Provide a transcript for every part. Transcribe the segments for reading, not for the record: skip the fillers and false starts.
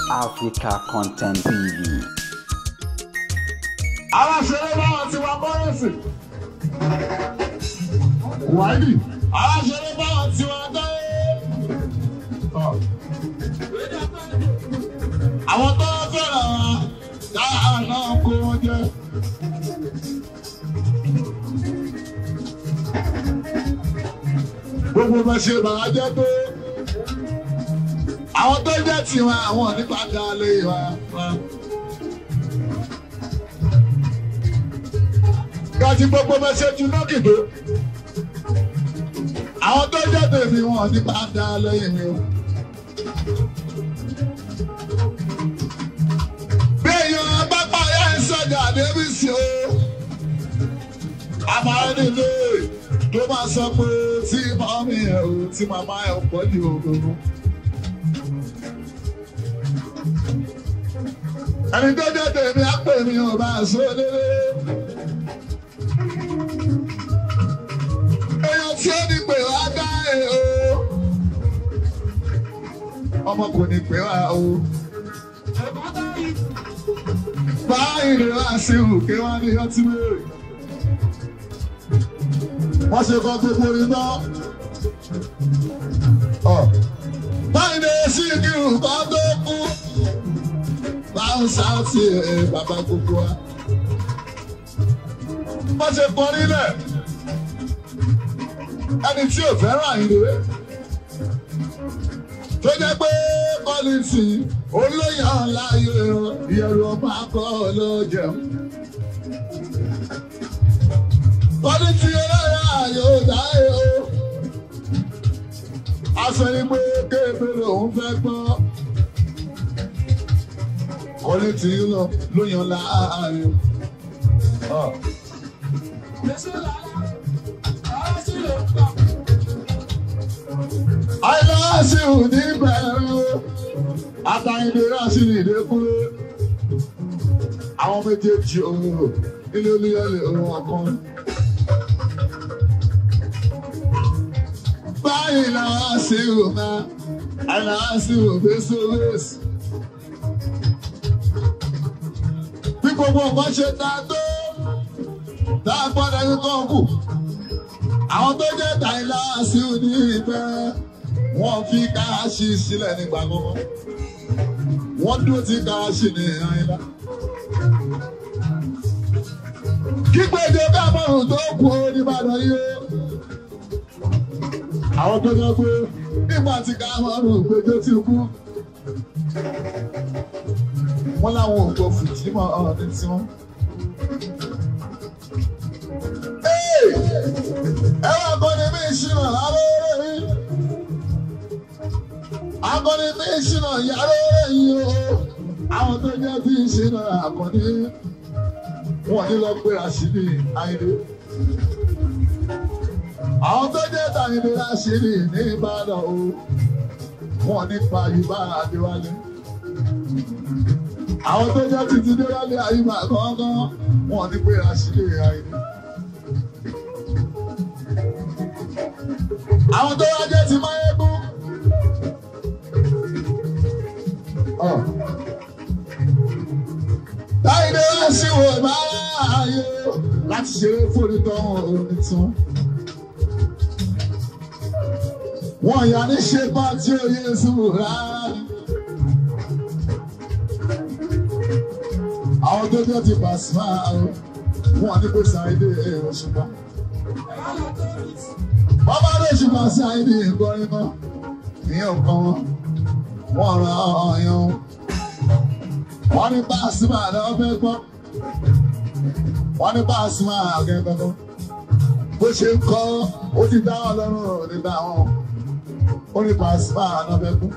Africa Content TV. Aláṣẹlẹ báwọn ti wá kọ́rẹ́sì. Wáyé. Aláṣẹlẹ báwọn ti wá dáwọ́. Àwọn tó fẹ́ràn wa dáhà náà kó wọn jẹ. Gbogbo bá ṣe bàá jẹ́ tó. Àwọn tó jẹ́ tiwọn àwọn nípa dá lé wa. Kájí gbogbo bá ṣe ju lókìdó. Àwọn tó jẹ́ tèmi wọn nípa dá lẹ́yìn mi o. Bí èèyàn bá parí sọ́jà débi sí o. Àmàlẹ́ nílé tó máa sọ pé tí màmí ẹ̀ o tí màmá ẹ̀ pọ̀ jù ògùn. Ẹni tó jẹ́ tèmi á pè mí ò bá aṣọ lélẹ̀. Èèyàn tí ó ní pè wá dá ẹ̀ o. Ọmọ kò ní pè wá o. Báyìí lè wá sí òkè wá ní ọtí mẹ́rin. Wọ́n ṣe kọ́ gbogbo orin náà. Báyìí lè sí kírun kan tó kú. Báwọn sáàtì bàbá gbogbo wa. Wọ́n ṣe kọ́ nílẹ̀. Ẹni tí ò fẹ́ràn Àyìndé. Tó jẹ́ pé kọ́lìtì olóyè ọ̀láyé ìyẹ̀rù ọba kọ́ ló jẹun. Kọ́lìtì olóyè ayò dáyé o. Aṣọ ni pé kébé lòun fẹ́ gbọ́. Kọ́lìtì lọ lóyún láàárín. Àìláṣí ò ní bẹ̀rẹ̀ o. Àtàyìndé ráṣí ní ìdẹ́kúrẹ́. Àwọn méjèèjì òun ilé olúyọ̀lẹ̀ òun ọ̀kan. Báyìí làwọn ṣe ò máa, àìláṣí ò fèsì fèsì. Bí gbogbo nǹkan ṣe dáa tó, tá a gbọ́dọ̀ ní kọ́ńkù. Àwọn tó jẹ́ tàìláṣí ò ní ìfẹ́, wọ́n fi káàṣì sílẹ̀ nígbà gbogbo. Wọ́n dúró ti káàṣì ní àyìnlá. Kígbèdè kámọ́rùn tó kú Oníbàdàn yìí o. Àwọn tó jẹ́ pé nígbà tí kámọ́rùn gbèjó ti kú. Wọ́n láwọn ò gbọ́ fìdí mọ́ ọ̀rọ̀ ní tiwọn. Ẹ wá kọ́ni bí ìṣúná lábẹ́rẹ́ mi. Akọni bí ìṣúná yàrá yìí o. Àwọn tó jẹ́ bí ìṣúná àkọ́ni. Wọ́n ní lọ pé Ràṣídì Àyìndé. Àwọn tó jẹ́ Tàyìndé Ràṣídì ní Ìbàdàn o. Wọ́n ní pa Yorùbá Adéwálé. Àwọn tó jẹ́ títí Déwálé Àyùbá gángan. Wọ́n ní pé Ràṣídì Àyìndé. Àwọn tó wá jẹ́ ti Máyégún. Táyìndé wá sí wo báyé láti ṣeré fóònù orin tán. Wọ́n yà ní ṣe bá tí ó yé sùn rárá. Àwọn tó jẹ́ ti Pasuma wọ́n ní kó Ṣàyìndé Òṣùpá. Wọ́n bá lè ṣùgbọ́n Ṣàyìndé ìkọrin kan, ìyẹn ò kàn wọ́n. Wọ́n ra ọyàn. Wọ́n ní Pasuma náà fẹ́ gbọ́. Wọ́n ní Pasuma akẹ́kọ̀ọ́. Bó ṣe ń kọ́, ó ti dá wọn lọ́rùn nígbà wọn. Ó ní Pasuma náà fẹ́ kú.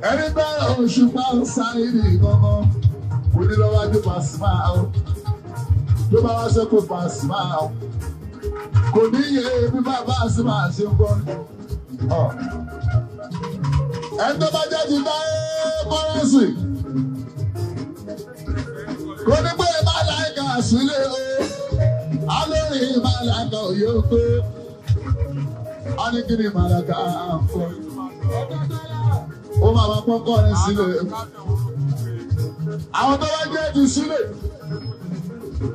Ẹni bẹ́ẹ̀ Òṣùpá Ṣàyìndé gangan. Kò ní lọ́wájú Pasuma o. Tó bá wá sẹ́kù Pasuma o. Kò ní yé bí bàbá Pasuma ṣe ń kọ́. Ẹni tó bá jẹ́ ti táyé kọ́rẹ́sì. Kò ní pé màláìka sílé o. Alórí màláìka òye pé. A ní kí ni màláìka ń kọ́. Ó máa. Wọ́n máa pọ́n kọrin sílẹ̀. Àwọn tó bá jẹ́ ti sílẹ̀.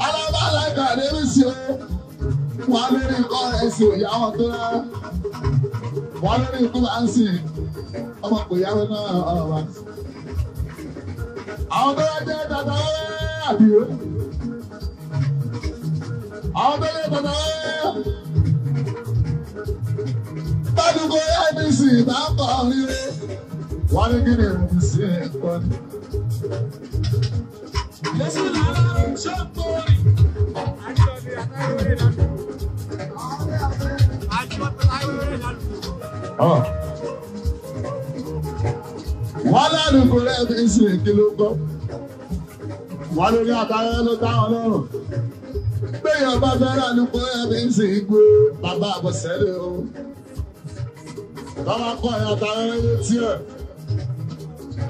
Alábàálàkà lórí sí o. Wọ́n lórí kọrin sí òyà wọn tó rárá. Wọ́n lórí ikú bá ń sìn. Ọmọ kò yáwó náà ọ̀rọ̀ wa. Àwọn tó bá jẹ́ tata wẹ́wẹ́ àbí o. Àwọn tó jẹ́ tata wẹ́wẹ́. Bádùkọ ABC bá ń kọrin o. Wọ́n ní kí ni ìrìn sí ẹ̀kọ́ ni. Wọ́n ládùúgbò rẹ̀ fi ń sìn kí ló gbọ́. Wọ́n lórí àtàrẹ ló táwọn lọ́rùn. Béèyàn bá fẹ́ ládùúgbò rẹ̀ fi ń sìn gbé bàbá àbọ̀sẹ́lẹ̀ o. Bàbá kọ́ ẹ̀ àtàrẹ létí ẹ̀.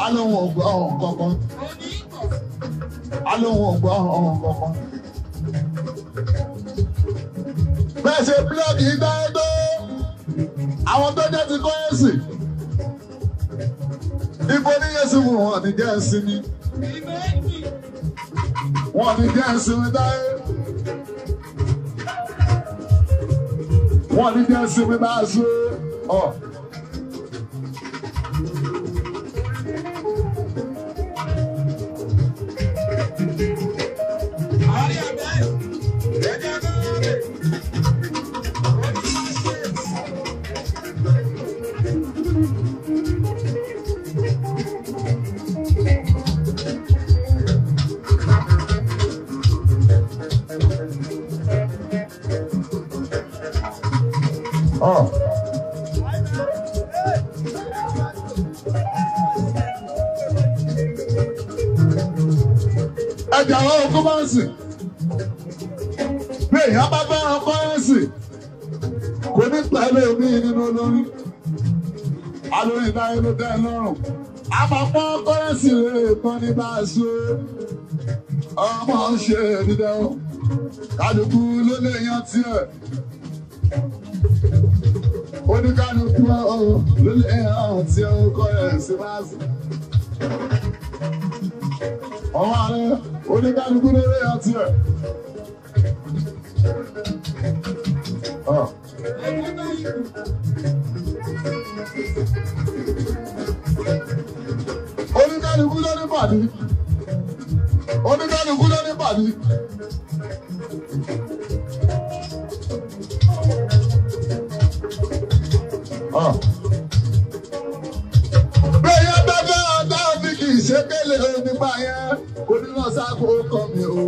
Á lóun ò gbọ́ ọ̀hún kankan. Á lóun ò gbọ́ ọ̀hún kankan. Bẹ́ẹ̀ ṣe búlọ́ọ̀kì dáa tó. Àwọn tó jẹ́ ti kọ́ ẹ̀sìn. Ibo ní Yéṣu fún wọn ní jẹ́ ìsinmi. Wọn ní jẹ́ ìsinmi táyé. Wọn ní jẹ́ ìsinmi bá a ṣe ọ̀. Ẹjà àwọn ọkọ máa ń sìn. Bí èèyàn bá fẹ́ràn kọ́rẹ́nsì, kò ní pẹ̀lú omi nínú olórí. Alórí ìdáyé ló dẹ́ lọ́rùn. A máa pọ́n kọ́rẹ́nsì rere kan ní bá a ṣe. Ọmọ ń ṣe dídẹ́ o. Kálukú ló lè yan tiẹ̀. Oníkálukú ló lè yan tiẹ̀ kọ́rẹ́nsì máa sìn. Ọmọ ààrẹ oníkálukú ló lè yan tiẹ̀. Oníkálukú ló ní pàdé. Oníkálukú ló ní pàdé. Bẹ́ẹ̀ yẹn bá fẹ́ ọ̀tá mi kì í ṣe kélé nígbà yẹn kò ní lọ sáko kọ́ mi o.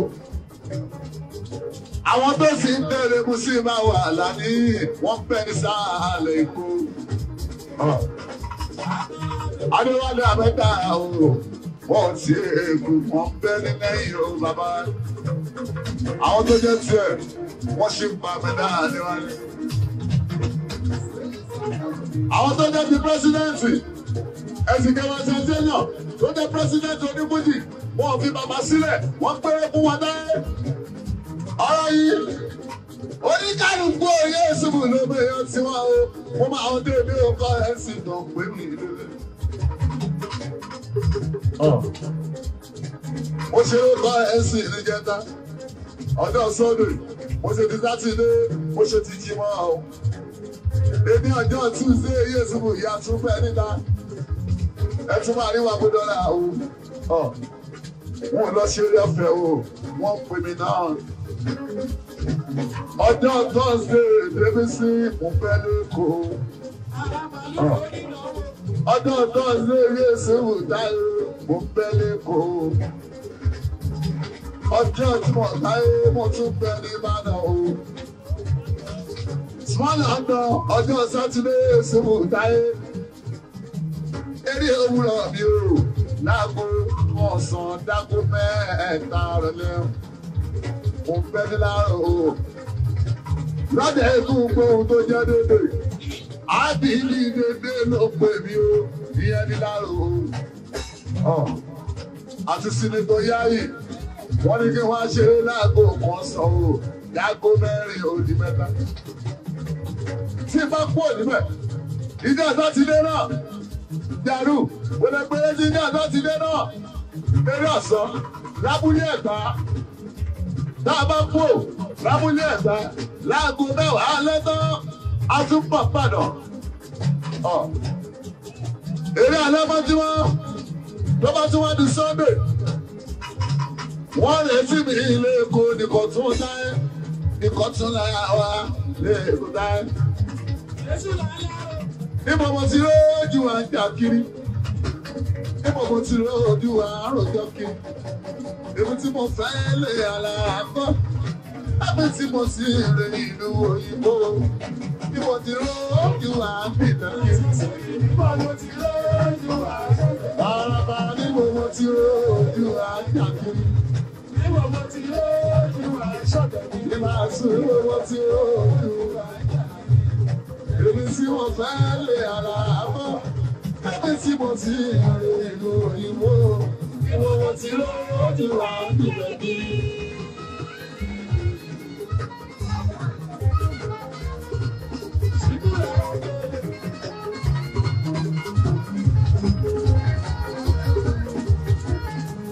Àwọn tó sì ń tẹ̀lé mu sí máa wà lání wọ́n pẹ́ ní sáàlẹ̀ ikú. Adéwálé Abẹ́dá o, wọ́n ti èkó wọ́n pẹ́ ní lẹ́yìn o bàbá. Àwọn tó jẹ́ tiẹ̀ wọ́n sì ń pa Abẹ́dá Adéwálé. Àwọn tó jẹ́ ti pírẹ́sídẹ́ǹtì ẹ̀sìn kẹwàá ṣẹ̀ṣẹ̀ tó jẹ́ pírẹ́sídẹ́ǹtì oníbùjì wọn ò fi bàbá sílẹ̀ wọ́n péré fún wọn dẹ́. Ọ̀rọ̀ yìí oníkálukú oyè ìṣubú ló bẹ yọ tí wọn o mo máa ń dé bí o kọ́ ẹ̀sìn tó ń pè mí lélẹ̀. Mo ṣe ló kọ́ ẹ̀sìn níjẹta ọjọ́ Sunday mo ṣe ti Sátidé mo ṣe ti Jímọ̀ o. Èmi ọjọ́ Tuesday yé ìṣubú ìyá tún fẹ́ níta ẹ tún máa rí wa bó dọ́là o. Wọn lọ ṣeré ọ̀fẹ́ o wọ́n pè mí náà. Ọjọ́ Thursday débi sí mo fẹ́ lẹ́kọ̀ọ́. Ọjọ́ Thursday yé sùúrù táyé mo fẹ́ lẹ́kọ̀ọ́. Ọjọ́ tí mo táyé mo tún fẹ́ ní Ìbàdàn o. Small London ọjọ́ Sátidé sùúrù táyé. Eré òwúrọ̀ mi o láago ọ̀sán dákú mẹ́ta rẹ̀ lẹ́wọ̀n. Mo fẹ́ ní láàárọ̀ o. Lọ́dẹ̀ ikú gbóhùn tó jẹ́ dédé. Ábìlì dédé ló pè mí o. Ìyẹn ní láàárọ̀ o. Àti Sinetọ̀ Yáyì, wọ́n ní kí wọ́n ṣeré láago kan sàn o. Láago 4 ó di 3. Tí bá kúrò níbẹ̀, ìjọ Sátidé náà, Jàrú, Gbẹdẹgbẹdẹ ti ní àná ti dé náà. Eré ọ̀sán lábúlé Ẹ̀gbá. Tá a bá kú lábúlé Ẹ̀gbá láago 10 alẹ́ tán a tún pọ̀ padà. Eré alẹ́ mọ́júmọ́ tó bá tún wá di Sunday. Wọ́n retí mi ilé Èkó nìkan tún táyé nìkan tún lára wa lè Èkó táyé. Níbo mo ti rójú wa ń jà kiri? Níbo mo ti rójú wa ń rojọ́ kiri? Èmi tí mo fẹ́ lè àlàkọ́. Lábẹ́ tí mo sì rìn ìlú òyìnbó. Níbo ti rójú wa ń bìnà kiri? Níbo mo ti rójú wa ń rojọ́ kiri? Bàràbà níbo mo ti rójú wa ń jà kiri? Níbo mo ti rójú wa ń ṣọ̀tẹ̀ kiri? Nígbà tí mo ti rójú wa ń jà kiri. Èmi tí mo fẹ́ lè àlàáfọ́, ẹbí tí mo ti rìn ìlú òyìnbó, ìwọ mo ti rójú wa ń bìnà kiri.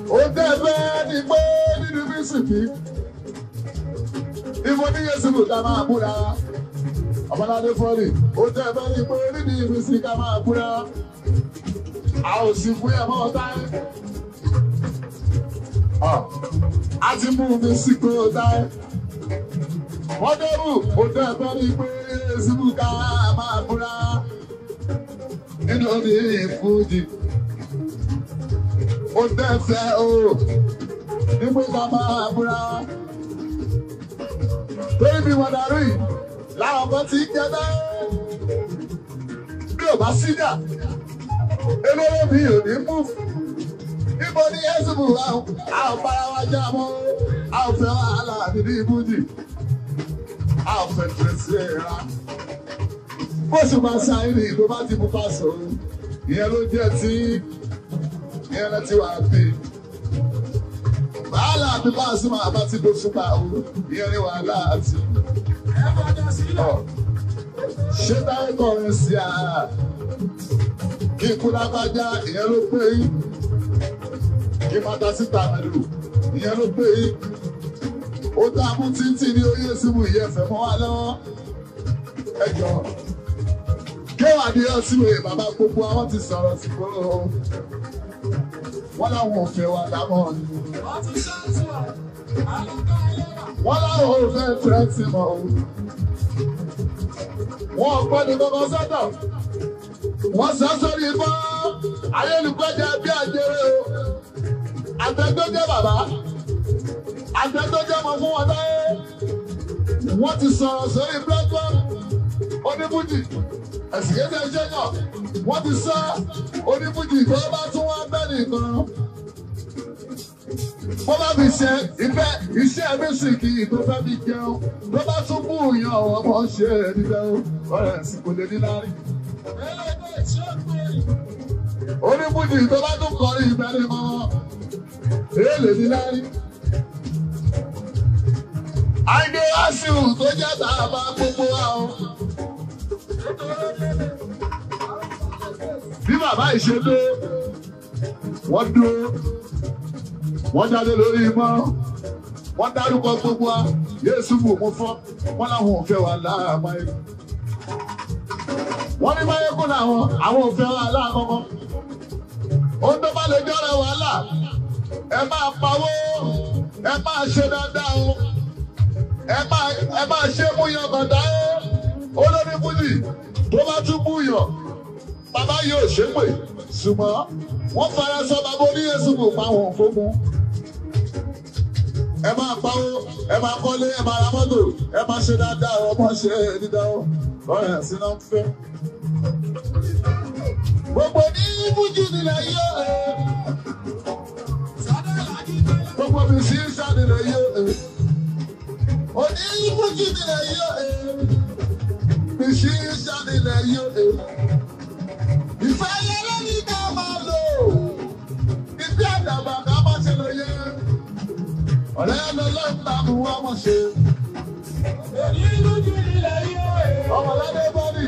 Ó dẹ́fẹ́ ni pé nínú mísìkì, ìfọ̀ ní Yéṣu ká máa búra. Ọmọládé fọ́lì, ó dẹ́fẹ́ ni pé nínú mísìkì ká máa búra. A ò sì fún ẹ̀ mọ́ táyé. A ti mú mi sí pé ó táyé. Wọ́n dẹ́rù, ó dẹ́fẹ́ ni pé Yéṣu ká máa búra. Nínú ní ìfújì. Ó dẹ́fẹ́ o, nígbà tá a máa búra. Torí bí wọ́n darí, láwọn kan ti ń jẹ náà. Bí ò bá síjà, eléré mi ò ní mú. Níbo ni Yẹ́sùbù wa o? A ò bára wa já mọ́, a ò fẹ́ wàhálà nínú ibùdí. A ò fẹ́ tẹ̀sí ẹ̀ra. Bó ṣe máa ṣàìrìn ìlú bá ti mú pàṣẹ o, ìyẹn ló jẹ́ tí ìyẹn ló ti wà bí. Wàhálà bí bá a sì máa bá ti doṣù pa o, ìyẹn ni wàhálà àti. Ṣé táyé kọrin sí ara? Kí ikú lágbájá, ìyẹn ló pé yín. Kí bàtà síta mẹ́lò, ìyẹn ló pé yín. Ó dààmú títí ní oyè síbu ìyẹn fẹ́ mọ́ wa lọ́wọ́. Ẹ jọ. Kéwàá ní ọtí wèé bàbá gbogbo àwọn ti sọ̀rọ̀ sí kúrò. Wọ́n láwọn ò fẹ́ wa lámọ̀ ni. Wọ́n láwọn ò fẹ́ tẹ́tí mọ́ o. Wọ́n gbọ́ ní gbogbo sọ́tọ̀. Wọ́n sọ sórí ifá ayélujára bí àjẹrè o. Àtẹ̀gbẹ́jẹ́ bàbá. Àtẹ̀gbẹ́jẹ́ mọ̀ fún wọn táyé. Wọ́n ti sọ̀rọ̀ sórí platform onífújì. Ẹ̀sìn kéde iṣẹ́ náà. Wọ́n ti sọ onífújì tó bá tún wá bẹ́ẹ̀ nìkan. Bó bá fi ṣe ìfẹ́ iṣẹ́ mísìkì tó fẹ́ fi jẹun. Tó bá tún bú ìyàn ọmọ ṣe níbẹ̀ o. Ọ̀rẹ́ sì kò lè ní láárí. Onífújì tó bá tún kọrin ìfẹ́ ní mọ́. Èlé ní láárí. Àìdè Wáṣíù tó jẹ́ bàbá gbogbo wa o. Bí bàbá yìí ṣe dé, wọ́n dúró, wọ́n jáde lórí mọ́, wọ́n dárúkọ gbogbo wa, Yéésù bù mú fọ́, wọ́n láwọn ò fẹ́ wà láàmú ayé. Wọ́n ní Máyégún làwọn, àwọn ò fẹ́ wà láàkọ́kọ́. Ó tó bá lè jọ́rọ̀ wàhálà, ẹ máa pawó, ẹ máa ṣe dáadáa o, ẹ máa ṣe múyàn bàtà ó. Olórí Fújì tó bá tún múyàn, bàbá yóò ṣépè, ṣùgbọ́n wọ́n fara sọ bàbá oníyẹ̀sùn kò pa wọn fógun. Ẹ máa pawó, ẹ máa kọ́lé, ẹ máa ra mọ́tò, ẹ máa ṣe dáadáa, ọmọ ṣe dídá o, ọ̀rẹ́ sí náà ń fẹ́. Gbogbo ní Fújì nílẹ̀ yóò ẹ̀. Gbogbo mi sí sàdílẹ̀ yóò ẹ̀. Oní Fújì nílẹ̀ yóò ẹ̀. Mi sí sàdílẹ̀ yóò ẹ̀. Ìfẹ́ yẹn lórí ká máa lò. Ìfẹ́ àdàbà ká máa ṣe lóye. Ọ̀rẹ́ lọ́lọ́ta mú wá mọ̀ ṣe. Oní Fújì nílẹ̀ yóò ẹ̀. Ọmọládé bọ́dì.